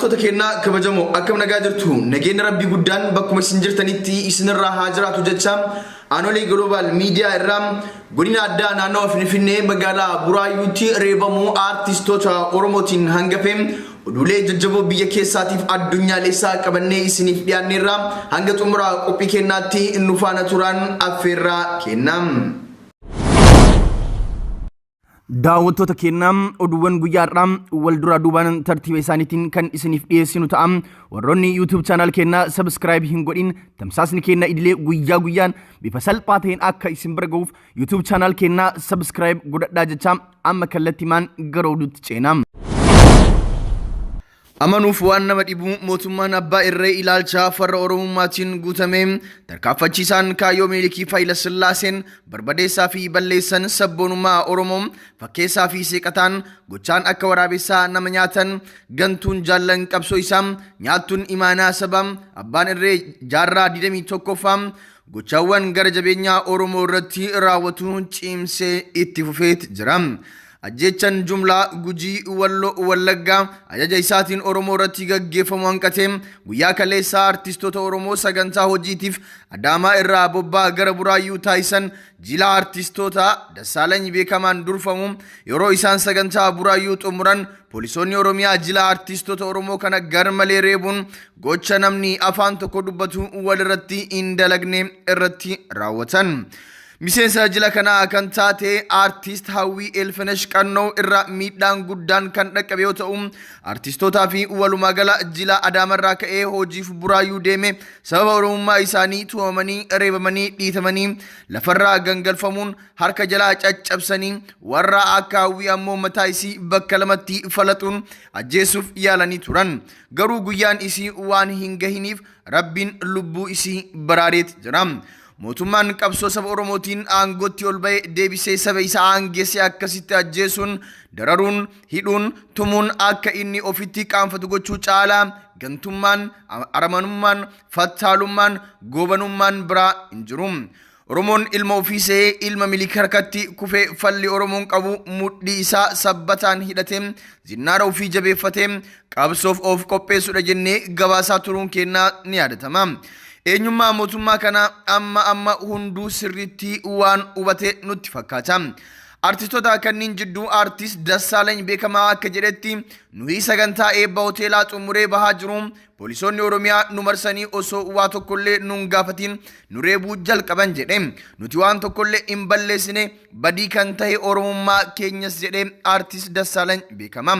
Daawwattoota keenyaa kabajamoo akkam nagaa jirtu nageenya rabbii guddaan bakkuma isin jirtanitti isinirraa haa jiraatu jecha Aanolee Global Media irraa godina addaa naannawa Finfinnee magaalaa Buraayyuutti reebamuu aartistoota Oromootiin hangafee oduulee jajjaboo biyya keessaatiif addunyaalessaa qabannee isiniif dhiyaanneerra hanga xumuraa qophii keenyaatti nu faana turaan affeerraa kenna. Daawwattoota keenya oduuwwan guyyaa har'aa wal duraa duubaan tartiiba isaaniitiin kan isiniif dhiyeessinu ta'a. Warroonni YouTube channel keenya subscribe hin godhin tamsaasni keenya idilee guyyaa guyyaan bifa salphaa ta'een akka isin bira gahuuf YouTube channel keenya subscribe godhadhaa jecha amma kallattiimaan gara oduutti ceena. Amanuuf waan nama dhibu mootummaan abbaa irree ilaalcha farra Oromummaatiin guutame tarkaanfachiisaan kaayyoo Minilikii fi Hayilasillaaseen barbadeessaa fi balleessan sabboonummaa Oromoo fakkeessaa fi seeqataan gochaan akka waraabessaa nama nyaatan gantuun jaallan qabsoo isaa nyaattuun imaanaa saba abbaan irree jaarraa 21ffaa gochaawwan gara jabeenyaa Oromoo irratti raawwatu cimsee itti fufeet jira. Ajjeechan jumlaa Gujii, Walloo, Wallaggaa ajaja isaatiin Oromoo irratti gaggeeffamu hanqatee guyyaa kaleessaa artistoota Oromoo sagantaa hojiitiif Adaamaa irraa bobbaa gara Buraayyuu taasisan jila artistoota Dassaalany Beekamaan durfamu yeroo isaan sagantaa Buraayyuu xumuran poolisoonni Oromiyaa jila artistoota Oromoo kana garmalee reebuun gocha namni afaan tokko dubbatu walirratti hin dalagne irratti raawwatan. Miseensa jila kanaa kan taate aartist Hawwii Elfenesh Qannoo irra miidhaan guddaan kan dhaqqabe yoo ta'u, aartistootaa fi walumaa gala jila Adaamarraa ka'ee hojiif Buraayyuu deeme sababa Oromummaa isaanii tumamanii, reebamanii, dhiitamanii, lafarraa gangalfamuun harka jalaa caccabsanii warra akka Hawwii ammoo mataa isii bakka lamatti falaxuun ajjeesuuf yaalanii turan. Garuu guyyaan isii waan hin gahiniif Rabbiin lubbuu isii baraareet jira. Mootummaan qabsoo saba Oromootiin aangootti ol ba'e deebisee saba isa aangesse akkasitti ajjeesuun, dararuun, hidhuun, tumuun akka inni ofitti qaanfatu gochuu caalaa gantummaan, aramanummaan, fattaalummaan, goobanummaan biraa hin jiru. Oromoon ilma ofii se'ee ilma Milik harkatti kufee falli Oromoon qabu mudhii isaa sabbataan hidhatee zinnaara ofii jabeeffatee qabsoof of qopheessuudha jennee gabaasaa turuun keenna ni yaadatama. Eenyummaa mootummaa kanaa amma amma hunduu sirriitti waan hubate nutti fakkaata. Artistoota kanneen jidduu Artist Dassaalany Beekamaa akka jedhetti nuyi sagantaa eebba hoteelaa xumuree bahaa jiru Poolisoonni Oromiyaa nu marsanii osoo waa tokkollee nun gaafatiin nu reebuu jalqaban jedhe. Nuti waan tokkollee hin balleessine badii kan tahe Oromummaa keenyas jedhe Aartist Dassaalany Beekamaa.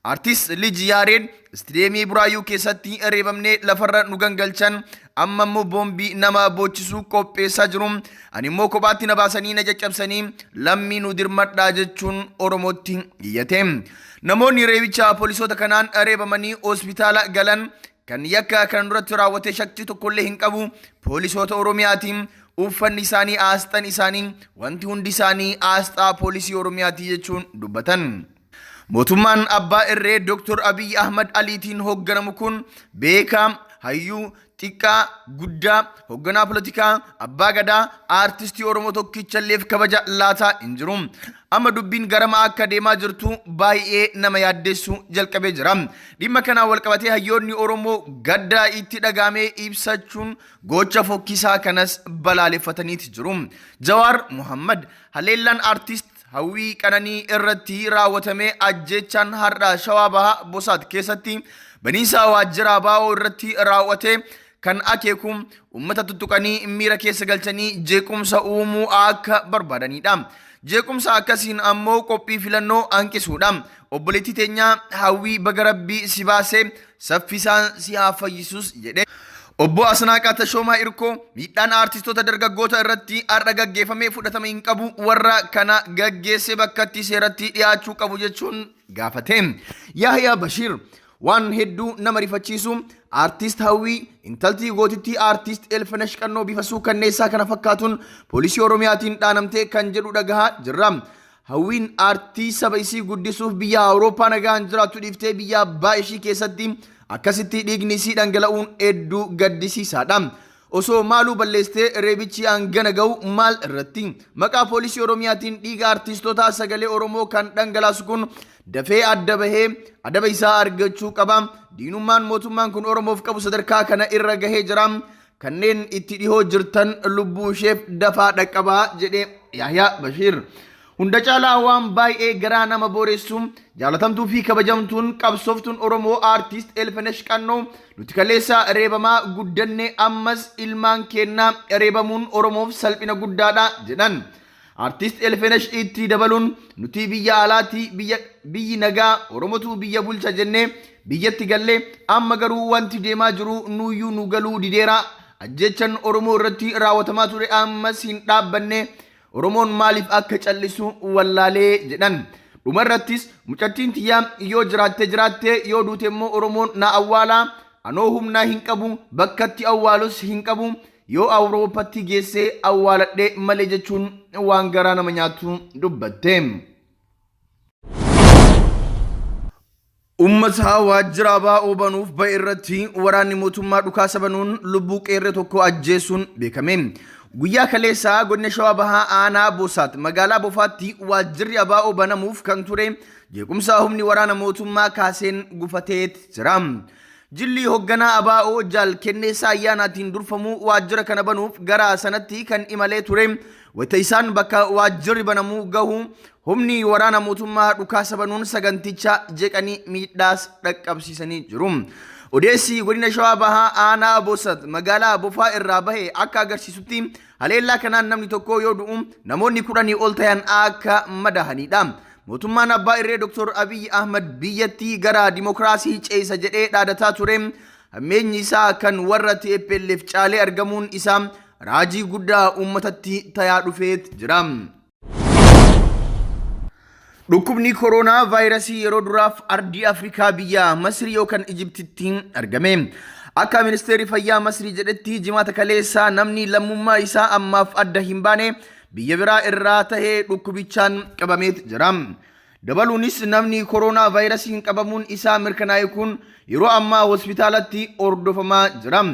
Aartist Lij Yaareed istideemii Buraayyuu keessatti reebamnee lafarra nu gangalchan amma immoo boombii nama boochisuu qopheessaa jiru. Ani immoo kophaatti na baasanii na caccabsanii lammii nu dirmadhaa jechuun Oromootti iyyate. Namoonni reebicha poolisoota kanaan reebamanii hospitaala galan kan yakka kana duratti raawwatee shakkii tokkollee hin qabu poolisoota Oromiyaatiin uffanni isaanii aasxan isaanii wanti hundi isaanii aasxaa poolisii Oromiyaatii jechuun dubbatan. Mootummaan abbaa irree Dr. Abiy Ahmad Aliitiin hoogganamu kun beekaa, hayyuu, xiqqaa, guddaa, hoogganaa polotikaa, abbaa gadaa, aartistii Oromoo tokkichalleef kabaja laataa hin jiru. Amma dubbiin garama akka deemaa jirtu baay'ee nama yaaddeessuu jalqabee jira. Dhimma kanaan walqabatee hayyoonni Oromoo gadda itti dhagaamee ibsachuun gocha fokkisaa kanas balaaleffataniiti jiru. Jawaar Muhammad haleellaan aartist Hawwii Qananii irratti raawwatame ajjeechaan har'a Shawaa Bahaa Bosaat keessatti baniinsa waajjira ABO irratti raawwate kan akeeku uummata tuttuqanii miira keessa galchanii jeequmsa uumuu akka barbaadanidha. Jeequmsa akkasiin ammoo qophii filannoo hanqisuudha. Obboleettii teenya Hawwii baga Rabbii si baase saffisaan si haa fayyisus jedhe. Obbo Asnaaqaa Tashoomaa Irkoo miidhaan aartistoota dargaggoota irratti har'a gaggeeffame fudhatama hin qabu warra kana gaggeesse bakkatti seeratti dhiyaachuu qabu jechuun gaafate. Yahya Bashiir waan hedduu nama rifachiisu aartist Hawwii intaltii gootittii aartist Elfenesh Qannoo bifa suukanneessaa kana fakkaatuun poolisii Oromiyaatiin dhaanamtee kan jedhu dhagahaa jirra. Hawwiin aartii saba isii guddisuuf biyya Awurooppaa nagaan jiraattu dhiiftee biyya abbaa ishii keessatti akkasitti dhiigni isii dhangala'uun hedduu gaddisiisaadha. Osoo maaluu balleessitee reebichi hangana ga'u maal irratti? Maqaa poolisii Oromiyaatiin dhiiga aartistoota sagalee Oromoo kan dhangalaasu kun dafee adda bahee adaba isaa argachuu qaba. Diinummaan mootummaan kun Oromoof qabu sadarkaa kana irra gahee jira. Kanneen itti dhihoo jirtan lubbuu isheef dafaa dhaqqabaa jedhe Yahyaa Bashiir. Hunda caalaa waan baay'ee garaa nama booressu jaalatamtuu fi kabajamtuun qabsooftuun Oromoo Aartist Elfenesh Qannoo nuti kaleessa reebamaa guddanne ammas ilmaan keenna reebamuun Oromoof salphina guddaadha jedhan. Aartist Elfenesh itti dabaluun nuti biyya alaatti biyyi nagaa Oromotu biyya bulcha jennee biyyatti gallee amma garuu wanti deemaa jiru nuyyuu nu galuu dideera. Ajjechan Oromoo irratti raawwatamaa ture ammas hin dhaabbanne. Oromoon maaliif akka callisu wallaalee jedhan. Dhumarrattis mucattiin tiyyaa yoo jiraatte jiraatte yoo duute immoo Oromoon na awwaalaa anoo humnaa hin qabu bakkatti awwaalus hin qabu yoo Awurooppaatti geessee awwaaladhe malee jechuun waan garaa nama nyaatu dubbatte. Uummata waajjira ABO banuuf ba'e irratti waraanni mootummaa dhukaasa banuun lubbuu qeerree tokko ajjeesuun beekame. Guyyaa kaleessaa godina Shawaa Bahaa aanaa Bosaat magaalaa Bofaatti waajjirri ABO banamuuf kan ture jeequmsa humni waraana mootummaa kaaseen gufateet jira. Jilli hoogganaa ABO Jaal Kenneessaa Ayyaanaatiin durfamu waajjira kana banuuf gara sanatti kan imalee ture. Wayita isaan bakka waajjirri banamuu gahu humni waraana mootummaa dhukaasa banuun saganticha jeeqanii miidhaas dhaqqabsiisanii jiru. Odeessi godina Shawaa Bahaa aanaa Boosat magaalaa Bofaa irraa bahe akka agarsiisutti haleellaa kanaan namni tokko yoo du'u namoonni 10 ol ta'an akka madahanidha. Mootummaan Abbaa Irree Dr. Abiy Ahmad biyyattii gara dimokiraasii ceesa jedhee dhaadataa ture. Hammeenyi isaa kan warra TPLF caalee argamuun isaa raajii guddaa uummatatti tayaa dhufeet jira. Dhukkubni kooroonaa vaayirasii yeroo duraaf ardii Afrikaa biyya Masrii yookaan Ijiptitti argame. Akka ministeerri fayyaa Masrii jedhetti jimaata kaleessaa namni lammummaa isaa ammaaf adda hin baane biyya biraa irraa tahee dhukkubichaan qabameet jira. Dabaluunis namni kooroonaa vaayirasiin qabamuun isaa mirkanaa'e kun yeroo ammaa hospitaalatti hordofamaa jira.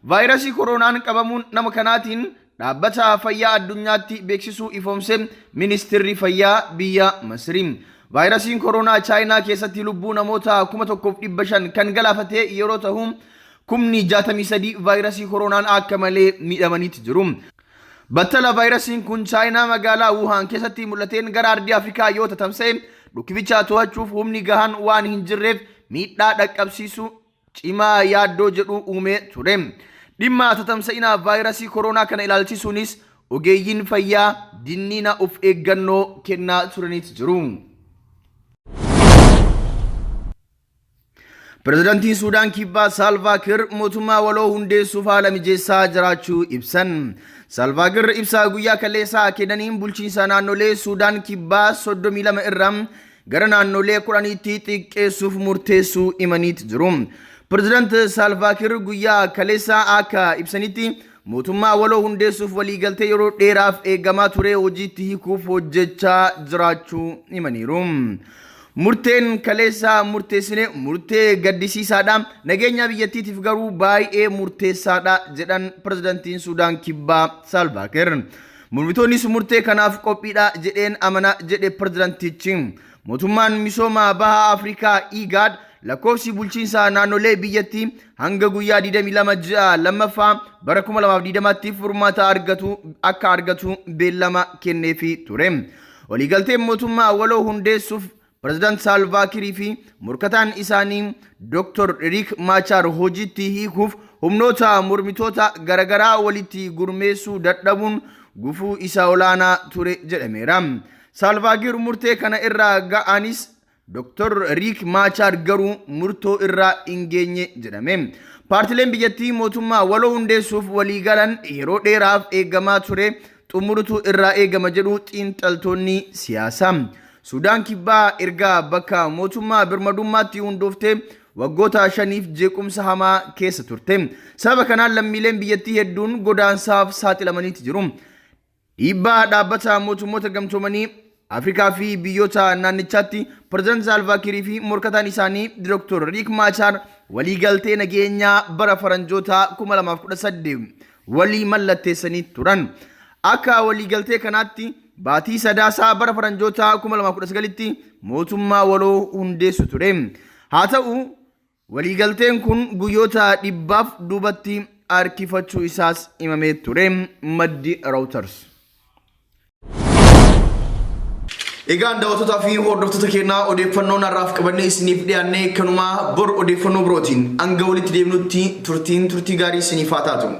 Vaayirasii kooroonaan qabamuun nama kanaatiin dhaabbata fayyaa addunyaatti beeksisuu ifoomse ministeerri fayyaa biyya Masrii. Vaayirasiin kooroonaa Chaayinaa keessatti lubbuu namoota 1500 kan galaafate yeroo ta'u 63,000 vaayirasii kooroonaan akka malee miidhamaniiti jiru. Battala vaayirasiin kun Chaayinaa magaalaa Wuhaan keessatti mul'ateen gara ardii Afrikaa yoo tatamsa'e dhukkubicha to'achuuf humni gahaan waan hin jirreef miidhaa dhaqqabsiisu cimaa yaaddoo jedhu uumee ture. Dhimma tatamsa'ina vaayirasii kooroonaa kana ilaalchisuunis ogeeyyiin fayyaa dinniina of eeggannoo kennaa turaniit jiru. Pirezidaantiin Suudaan Kibbaa Saalvaa Kiir mootummaa waloo hundeessuuf haala mijeessaa jiraachuu ibsan. Saalvaa Kiir ibsa guyyaa kaleessaa kennaniin bulchiinsa naannolee Suudaan Kibbaa 32 irraa gara naannolee 10tti xiqqeessuuf murteessuu himaniit jiru. Pirezidaant Saalvaa Kiir guyyaa kaleessaa akka ibsanitti mootummaa waloo hundeessuuf waliigaltee yeroo dheeraaf eegamaa ture hojiitti hiikuuf hojjechaa jiraachuu himaniiru. Murteen kaleessaa murteessine murtee gaddisiisaadha. Nageenya biyyattiitiif garuu baay'ee murteessaadha jedhan pirezidaantiin Suudaan Kibbaa Saalvaa Kiir. Mormitoonnis murtee kanaaf qophiidha jedheen amana jedhe pirezidaantichi. Mootummaan misooma baha Afrikaa IGAD lakkoofsi bulchiinsa naannolee biyyattii hanga guyyaa 22 ji'a lammaffaa bara 2020tti furmaata argatu akka argatu beellama kenneefii ture. Waliigalteen mootummaa waloo hundeessuuf Pirezidaant Saalvaa Kiirii fi morkataan isaanii Dr. Riik Maachaar hojiitti hiikuuf humnoota mormitoota garaagaraa walitti gurmeessuu dadhabuun gufuu isa olaanaa ture jedhameera. Saalvaa Kiir murtee kana irraa ga'anis Dr. Riik Maachaar garuu murtoo irraa hin geenye jedhame. Paartileen biyyattii mootummaa waloo hundeessuuf waliigalan yeroo dheeraaf eegamaa ture xumurutu irraa eegama jedhu xiinxaltoonni siyaasaa. Suudaan Kibbaa erga bakka mootummaa birmadummaatti hundooftee waggoota 5 jeequmsa hamaa keessa turte. Sababa kanaan lammiileen biyyattii hedduun godaansaaf saaxilamaniiti jiru. Dhiibbaa dhaabbata mootummoota gamtoomanii Afrikaa fi biyyoota naannichaatti Pirezidaant Saalvaa Kiirii fi morkataan isaanii Dr. Riik Maachaar waliigaltee nageenyaa bara faranjoota 2018 walii mallatteessanii turan. Akka waliigaltee kanaatti baatii Sadaasaa bara Faranjootaa 2019tti mootummaa waloo hundeessu ture. Haa ta'u, waliigalteen kun guyyoota 100f duubatti harkifachuu isaas himamee ture. Maddi Reuters. Egaan daawwattootaa fi hordoftoota keenyaa, odeeffannoon har'aaf qabannee isiniif dhiyaanne kanumaa. Bor odeeffannoo birootiin hanga walitti deemnutti turtiin turtii gaarii isiniif haa taatu.